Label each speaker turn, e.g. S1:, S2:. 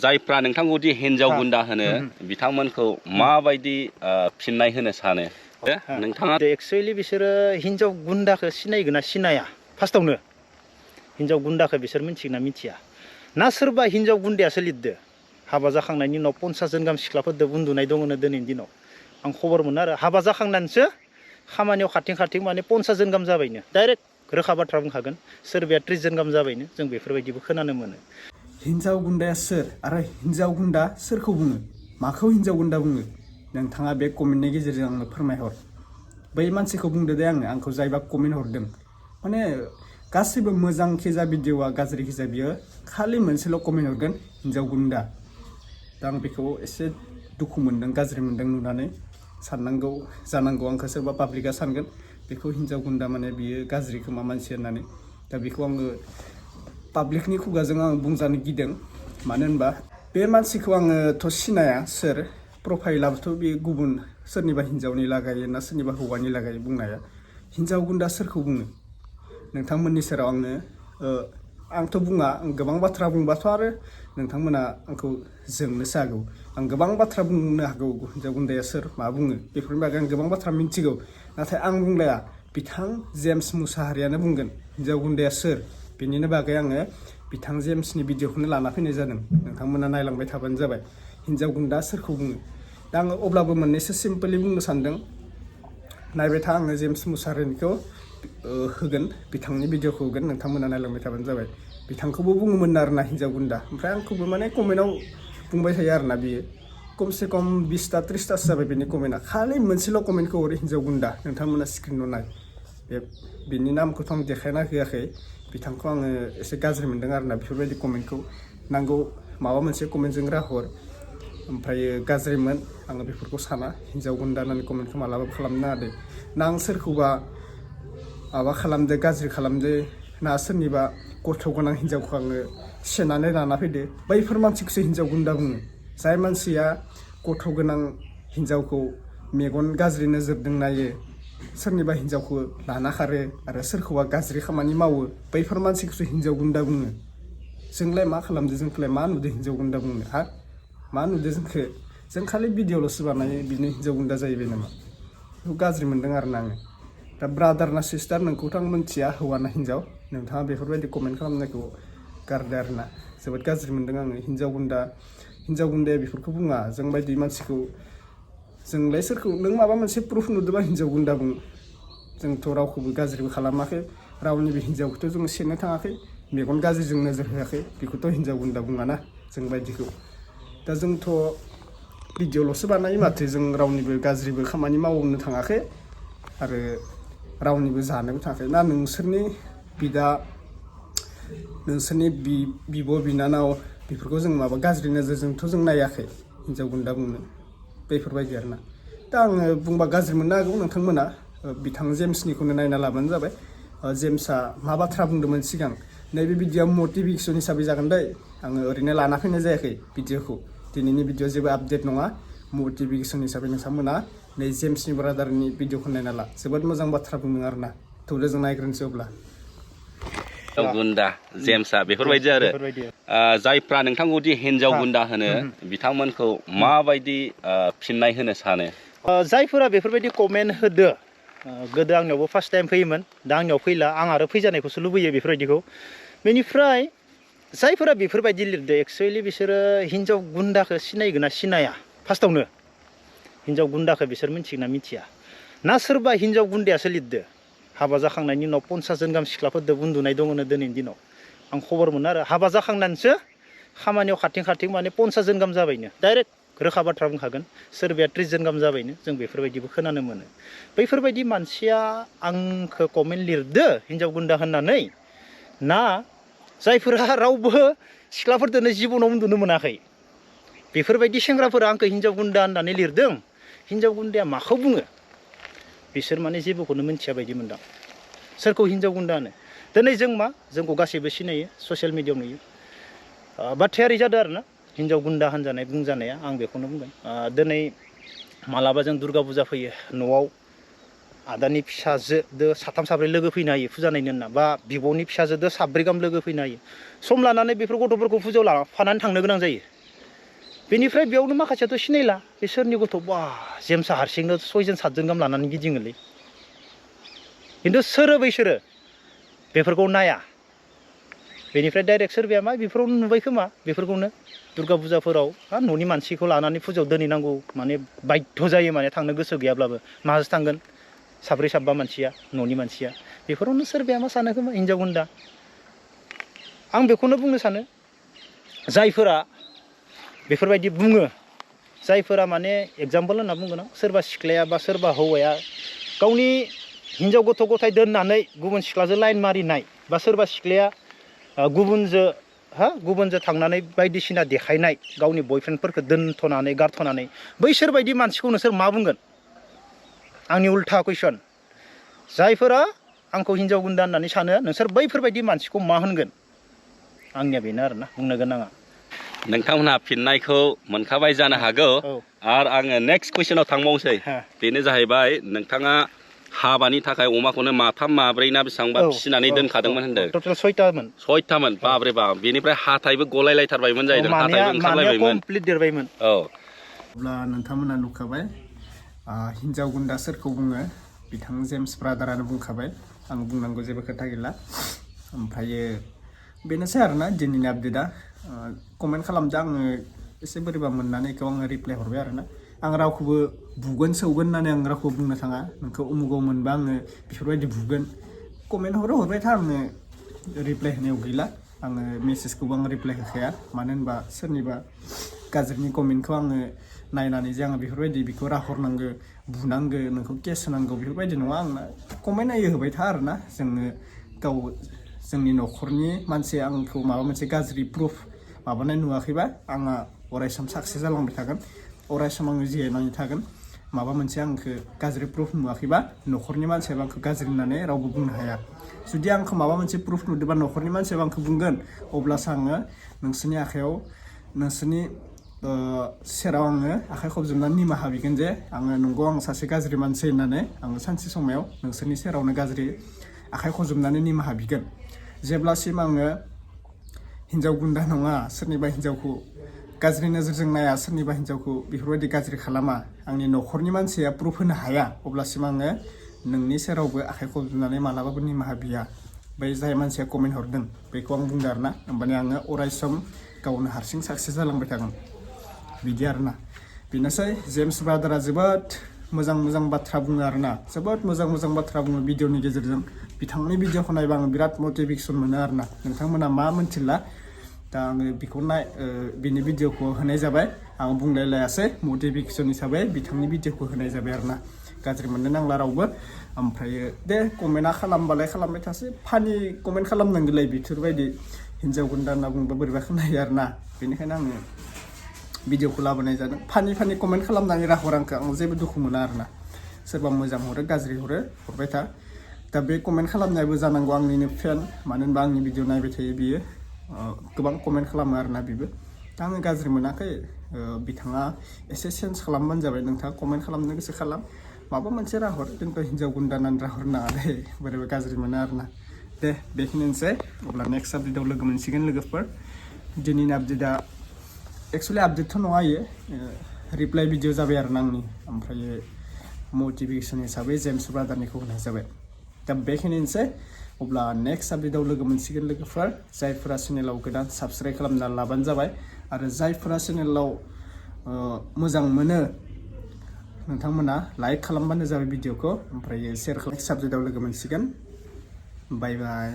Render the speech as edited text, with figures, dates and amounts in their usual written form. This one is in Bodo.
S1: जायफ्रा नोंथांखौ दि हिन्जाव गुन्दा होनो बिथांमोनखौ माबायदि फिननाय होनो सानो नोंथाङा?
S2: एक्चुअली बिसोरो हिन्जाव गुन्दाखौ सिनायगोन ना सिनाया? फार्स्टआवनो हिन्जाव गुन्दाखौ बिसोर मिथिगोन ना मिथिया? ना सोरबा हिन्जाव गुन्दायासो लिरदो हाबा जाखांनायनि उनाव 50 जन गाहाम सिख्लाफोरदो उन्दुनाय दङनो दिनैनि दिनाव आं खबर मोनो आरो हाबा जाखांनानैसो खामानियाव खारथिं माने 50 जन गाहाम जाबायनो डाइरेक्ट रोखा बाथ्रा बुंखागोन सोरबाया 30 जन गाहाम जाबायनो जों बेफोरबायदिबो खोनानो मोनो।
S3: हिन्जाव गुन्दाया सोर आरो हिन्जाव गुन्दा सोरखौ बुङो? माखौ हिन्जाव गुन्दा बुङो? नोंथाङा बे कमेन्टनि गेजेरजों आंनो फोरमायहर। बै मानसिखौ बुंदो दे आंखौ जायबा कमेन्ट हरदों माने गासैबो मोजां खिजा भिडिअ'आ गाज्रि खिजा बियो खालि मोनसेल' कमेन्ट हरगोन हिन्जाव गुन्दा। दा आं बेखौ एसे दुखु मोनदों गाज्रि मोनदों नुनानै साननांगौ जानांगौ आंखौ सोरबा पाब्लिकआ सानगोन बेखौ हिन्जाव गुन्दा माने बियो गाज्रि खोमा मानसि होननानै। दा बेखौ आङो पाब्लिकनि खुगाजों आं बुंजानो गिदों मानो होनबा बे मानसिखौ आङोथ' सिनाया सोर प्रफाइलाबोथ' बे गुबुन सोरनिबा हिन्जावनि लागायो ना सोरनिबा हौवानि लागायो बुंनाया। हिन्जाव गुन्दा सोरखौ बुङो? नोंथांमोननि सेराव आंथ' बुङा आं गोबां बाथ्रा बुंबाथ' आरो नोंथांमोना आंखौ जोंनोसो हागौ। आं गोबां बाथ्रा बुंनो हागौ हिन्जाव गुन्दाया सोर मा बुङो बेफोरनि बागै आं गोबां बाथ्रा मिन्थिगौ नाथाय आं बुंलाया बिथां जेम्स मुसाहारियानो बुंगोन हिन्जाव गुन्दाया सोर। बेनिनो बागै आङो बिथां जेम्सनि भिडिअखौनो लाना फैनाय जादों नोंथांमोना नायलांबाय थाबानो जाबाय हिन्जाव गुन्दा सोरखौ बुङो। दा आङो अब्लाबो मोननैसो सिम्पलि बुंनो सानदों नायबाय था आङो जेम्स मुसाहारिनिखौ होगोन बिथांनि भिडिअखौ होगोन नोंथांमोना नायलांबाय थाबानो जाबाय। बिथांखौबो बुङोमोन आरोना हिन्जाव गुन्दा ओमफ्राय आंखौबो माने कमेन्टआव बुंबाय थायो आरोना बियो खमसे खम 20टा 30टासो जाबाय बेनि कमेन्टआ खालि मोनसेल' कमेन्टखौ हरो हिन्जाव गुन्दा। नोंथांमोना स्क्रिनाव नाय बेनि नामखौथ' आं देखायना होआखै बिथांखौ आङो एसे गाज्रि मोनदों आरोना बेफोरबायदि कमेन्टखौ नांगौ माबा मोनसे कमेन्टजों राहर ओमफ्राय गाज्रिमोन आङो बेफोरखौ साना हिन्जाव गुन्दा होननानै कमेन्टखौ मालाबाबो खालामनो नाङा दे। ना आं सोरखौबा माबा खालामदो गाज्रि खालामदो ना सोरनिबा गथ' गोनां हिन्जावखौ आङो सेनानै लाना फैदो बैफोर मानसिखौसो हिन्जाव गुन्दा बुङो। जाय मानसिया गथ' गोनां हिन्जावखौ मेगन गाज्रि नोजोरजों नायो सोरनिबा हिन्जावखौ लाना खारो आरो सोरखौबा गाज्रि खामानि मावो बैफोर मानसिखौसो हिन्जाव गुन्दा बुङो। जोंलाय मा खालामदो जोंखौलाय मा नुदो हिन्जाव गुन्दा बुंनो हा मा नुदो जोंखौ जों खालि भिडिअ'ल'सो बानायो बिनो हिन्जाव गुन्दा जाहैबाय नामा? बेखौ गाज्रि मोनदों आरोना आङो। दा ब्रादार ना सिस्टार नोंखौथ' आं मिन्थिया हौवा ना हिन्जाव नोंथाङा बेफोरबायदि कमेन्ट खालामनायखौ गारदो आरोना जोबोद गाज्रि मोनदों आङो। हिन्जाव गुन्दाया बेफोरखौ बुङा जों बायदि मानसिखौ जोंलाय सोरखौ नों माबा मोनसे प्रुफ नुदोंबा हिन्जाव गुन्दा बुं। जोंथ' रावखौबो गाज्रिबो खालामाखै रावनिबो हिन्जावखौथ' जोङो सेनो थाङाखै मेगन गाज्रिजों नोजोर होआखै बेखौथ' हिन्जाव गुन्दा बुङाना जों बायदिखौ। दा जोंथ' भिडिअ'ल'सो बानायो माथो जों रावनिबो गाज्रिबो खामानि मावनो थाङाखै आरो रावनिबो जानोबो थाङाखै ना नोंसोरनि बिब' बिनानाव बेफोरखौ जों माबा गाज्रि नोजोरजोंथ' जों नायाखै हिन्जाव गुन्दा बुंनो बेफोरबायदि आरोना। दा आङो बुंबा गाज्रि मोननो हागौ नोंथांमोना बिथां जेम्सनिखौनो नायना लाबानो जाबाय। जेम्सआ मा बाथ्रा बुंदोंमोन सिगां नैबे भिडिअ'आ मटिभेसन हिसाबै जागोन दै आङो ओरैनो लाना फैनाय जायाखै भिडिअ'खौ दिनैनि भिडिअ' जेबो आपडेट नङा मटिभेसन हिसाबै नोंथांमोना नै जेम्सनि ब्रादारनि भिडिअ'खौ नायना ला जोबोद मोजां बाथ्रा बुंदों आरोना। थौले जों नायग्रोनोसै अब्ला
S1: गुन्दा जेम्सआ बेफोरबायदि आरो जायफ्रा नोंथांखौ दि हिन्जाव गुन्दा होनो बिथांमोनखौ माबायदि फिननाय होनो सानो?
S2: जायफोरा बेफोरबायदि कमेन्ट होदो गोदो आंनियावबो फार्स्ट टाइम फैयोमोन दा आंनियाव फैला आं आरो फैजानायखौसो लुबैयो बेफोरबायदिखौ। बेनिफ्राय जायफोरा बेफोरबायदि लिरदो एक्चुअली बिसोरो हिन्जाव गुन्दाखौ सिनायगोन ना सिनाया? फार्स्टआवनो हिन्जाव गुन्दाखौ बिसोर मिथिगोन ना मिथिया? ना सोरबा हिन्जाव गुन्दायासो लिरदो हाबा जाखांनायनि उनाव 50 जन गाहाम सिख्लाफोरदो उन्दुनाय दङनो दिनैनि दिनाव आं खबर मोनो आरो हाबा जाखांनानैसो खामानियाव खारथिं माने 50 जन गाहाम जाबायनो डाइरेक्ट रोखा बाथ्रा बुंखागोन सोरबाया 30 जन गाहाम जाबायनो जों बेफोरबायदिबो खोनानो मोनो। बैफोरबायदि मानसिया आंखौ कमेन्ट लिरदो हिन्जाव गुन्दा होननानै ना जायफोरा रावबो सिख्लाफोरदोनो जिबनाव उन्दुनो मोनाखै बेफोरबायदि सेंग्राफोरा आंखौ हिन्जाव गुन्दा होननानै लिरदों। हिन्जाव गुन्दाया माखौ बुङो बिसोर माने जेबोखौनो मिन्थिया बायदि मोनदां सोरखौ हिन्जाव गुन्दा होनो। दिनै जों मा जोंखौ गासैबो सिनायो ससियेल मिडियायाव नुयो बाथ्राया ओरै जादों आरोना हिन्जाव गुन्दा होनजानाय बुंजानाया आं बेखौनो बुंगोन। दिनै मालाबा जों दुर्गा फुजा फैयो न'आव आदानि फिसाजोदो साथाम साब्रै लोगो फैनो हायो फुजा नायनो होनना बा बिब'नि फिसाजोदो साब्रै गाहाम लोगो फैनो हायो सम लानानै बेफोर गथ'फोरखौ फुजायाव लाफानानै थांनो गोनां जायो बेनिफ्राय बेयावनो माखासेयाथ' सिनायला बे सोरनि गथ' बा जेमसा हारसिंनो 6 जन 7 जन गाहाम लानानै गिदिङोलै खिन्थु सोरो बैसोरो बेफोरखौ नाया बेनिफ्राय डाइरेक्ट सोरबाया मा बेफोरावनो नुबाय खोमा बेफोरखौनो दुर्गा फुजाफोराव न'नि मानसिखौ लानानै फुजायाव दोनहैनांगौ माने बाध्य जायो माने थांनो गोसो गैयाब्लाबो माजों थांगोन साब्रै साबा मानसिया न'नि मानसिया बेफोरावनो सोरबाया मा सानो खोमा हिनजाव गुन्दा आं बेखौनो बुंनो सानो जायफोरा बेफोरबायदि बुङो जायफोरा माने एग्जाम्पल होनना बुंगोन आं सोरबा सिख्लाया बा सोरबा हौवाया गावनि हिनजाव गथ' गथाय दोननानै गुबुन सिख्लाजों लाइन मारिनाय बा सोरबा सिख्लाया गुबुनजों थांनानै बायदिसिना देखायनाय गावनि बयफ्रेन्डफोरखौ दोनथ'नानै गारथ'नानै बैसोर बायदि मानसिखौ नोंसोर मा बुंगोन आंनि उल्था कुइसन जायफोरा आंखौ हिनजाव गुन्दा होननानै सानो नोंसोर बैफोरबायदि मानसिखौ मा होनगोन आंनिया बेनो आरोना बुंनो गोनाङा
S1: नोंथांमोनहा फिननायखौ मोनखाबाय जानो हागौ आरो आङो नेक्स्ट कुइसनाव थांबावनोसै बेनो जाहैबाय नोंथाङा हाबानि थाखाय अमाखौनो माथाम माब्रै ना बेसेबांबा फिसिनानै दोनखादोंमोन होनदों
S2: टटेल 6थामोन
S1: बाब्रे बाब बेनिफ्राय हाथायबो गलायलायथारबायमोन जाहैदों हाथायबो ओंखारलायबायमोन
S2: कमप्लिट देरबायमोन
S3: अब्ला नोंथांमोना नुखाबाय हिनजाव गुन्दा सोरखौ बुङो बिथां जेम्स ब्रादारानो बुंखाबाय आं बुंनांगौ जेबो खोथा गैला ओमफ्रायो बेनोसै आरोना दिनैनि आपडेटआ कमेन्ट खालामदो आङो एसे बोरैबा मोननानै बेखौ आङो रिप्लाय हरबाय आरोना आं रावखौबो बुगोन सौगोन होननानै आं रावखौबो बुंनो थाङा नोंखौ उमुगाव मोनबा आङो बेफोरबायदि बुगोन कमेन्ट हरबाय था आंनो रिप्लाय होनायाव गैला आङो मेसेजखौबो आं रिप्लाय होखाया मानो होनबा सोरनिबा गाज्रिनि कमेन्टखौ आङो नायनानै जे आङो बेफोरबायदि बेखौ राहरनांगौ बुनांगौ नोंखौ केस होनांगौ बेफोरबायदि नङा आंना कमेन्ट नायो होबाय था आरोना जोंनि न'खरनि मानसिया आंखौ माबा मोनसे गाज्रि प्रुफ माबानाय नुवाखैबा आंहा अरायसम साक्सेस जालांबाय थागोन अरायसम आङो जिरायनानै थागोन माबा मोनसे आंखौ गाज्रि प्रुफ नुवाखैबा न'खरनि मानसियाबो आंखौ गाज्रि होननानै रावबो बुंनो हाया जुदि आंखौ माबा मोनसे प्रुफ नुदोंबा न'खरनि मानसियाबो आंखौ बुंगोन अब्लासो आङो नोंसोरनि आखायाव नोंसोरनि सेराव आङो आखाइ खबजोबनानै निमाहा बिगोन जे आङो नंगौ आं सासे गाज्रि मानसि होननानै आङो सानसे समायाव नोंसोरनि सेरावनो गाज्रि आखाइ खबजोबनानै निमाहा बिगोन जेब्लासिम आङो हिनजाव गुन्दा नङा सोरनिबा हिनजावखौ गाज्रि नोजोरजों नाया सोरनिबा हिनजावखौ बेफोरबायदि गाज्रि खालामा आंनि न'खरनि मानसिया प्रुफ होनो हाया अब्लासिम आङो नोंनि सेरावबो आखाइ खबजोबनानै मालाबाबो निमाहा बिया बै जाय मानसिया कमेन्ट हरदों बेखौ आं बुंदों आरोना होमबाने आङो अरायसम गावनो हारसिं साक्सेस जालांबाय थागोन बिदि आरोना बेनोसै जेम्स ब्रादारा जोबोद मोजां बाथ्रा बुङो आरोना जोबोद मोजां बाथ्रा बुङो भिडिअनि गेजेरजों बिथांनि भिडिअखौ नायबा आङो बिराद मटिभेसन मोनो आरोना नोंथांमोना मा मोनथिला दा आङो बेखौ बिनि भिडिअखौ होनाय जाबाय आं बुंलायलायासै मटिभेसन हिसाबै बिथांनि भिडिअखौ होनाय जाबाय आरोना गाज्रि मोननो नांला रावबो ओमफ्रायो दे कमेन्टआ खालामबालाय खालामबाय थासै फानि कमेन्ट खालामनांगौलाय बेफोरबायदि हिनजाव गुन्दा होनना बुंबा बोरैबा खोनायो आरोना बेनिखायनो आङो भिडिअखौ लाबोनाय जादों फानि कमेन्ट खालामनानै राहर आंखौ आं जेबो दुखु मोना आरोना सोरबा मोजां हरो गाज्रि हरबाय था दा बे कमेन्ट खालामनायबो जानांगौ आंनिनो फेन मानो होनबा आंनि भिडिअ नायबाय थायो बियो गोबां कमेन्ट खालामो आरोना बेबो दा आङो गाज्रि मोनाखै बिथाङा एसे चेन्ज खालामबानो जाबाय नोंथाङा कमेन्ट खालामनो गोसो खालाम माबा मोनसे राहर जोंखौ हिनजाव गुन्दा होननानै राहर नाङा दे बोरैबा गाज्रि मोनो आरोना दे बेखिनियानोसै अब्ला नेक्स्ट आपडेटआव लोगो मोनसिगोन लोगोफोर दिनैनि आपडेटआ एक्सुवेलि आपडेटथ' नङा इयो रिप्लाय भिडिअ जाबाय आरोना आंनि ओमफ्रायो मटिभेसन हिसाबै जेम्स ब्रादारनिखौ होनाय जाबाय दा बेखिनियानोसै अब्ला नेक्स्ट आपडेटआव लोगो मोनसिगोन लोगोफोर जायफोरा चेनेलाव गोदान साबस्क्राइब खालामना लाबानो जाबाय आरो जायफोरा चेनेलाव मोजां मोनो नोंथांमोना लाइक खालामबानो जाबाय भिडिअखौ ओमफ्राय शेयार खालाम नेक्स्ट आपडेटआव लोगो मोनसिगोन बाय बाय